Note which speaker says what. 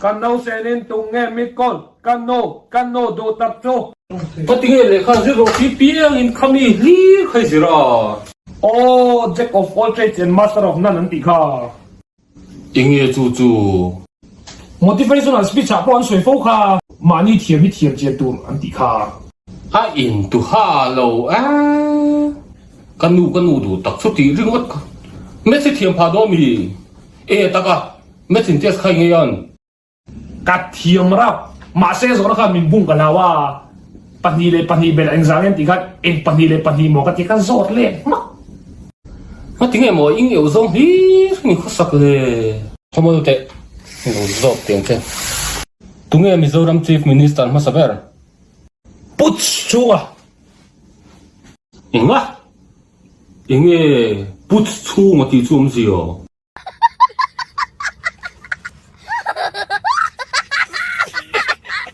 Speaker 1: Ka nausenin tung nge mit kawl, ka nu, ka nu duh tak chu.
Speaker 2: Ka ti nge lehkha zir rawh khi piangin khami hlir kha i zir a.
Speaker 1: Aw, Jack of all trades and master of none an tih kha.
Speaker 2: Enge chu chu?
Speaker 1: Motivational speech ah pawh an sawi fo kha. Mahni thiam hi thiam chian tur an tih kha.
Speaker 2: A in tu ha lo a. Ka nu ka nu duh tak chu tih ringawt kha. Maths i thiam phah dawn mi? E tak a, Maths in test kha i ngei an.
Speaker 1: Ka thiam rap. Mahse zawhna khan min bung ka hlau a, pahnih leh pahnih belh engzah nge an tih khan eng pahnih leh pahnih maw ka ti ka zawt leh hmak.
Speaker 2: Ngati nge maw ing eu zawng hlir hi min khawsak le. Khawmawl teh lo zawt teng che. Tunge Mizoram Chief Minister hmasa ber?
Speaker 1: Put chhunga.
Speaker 2: Enga? Enge put chhunga tih chu awmzia?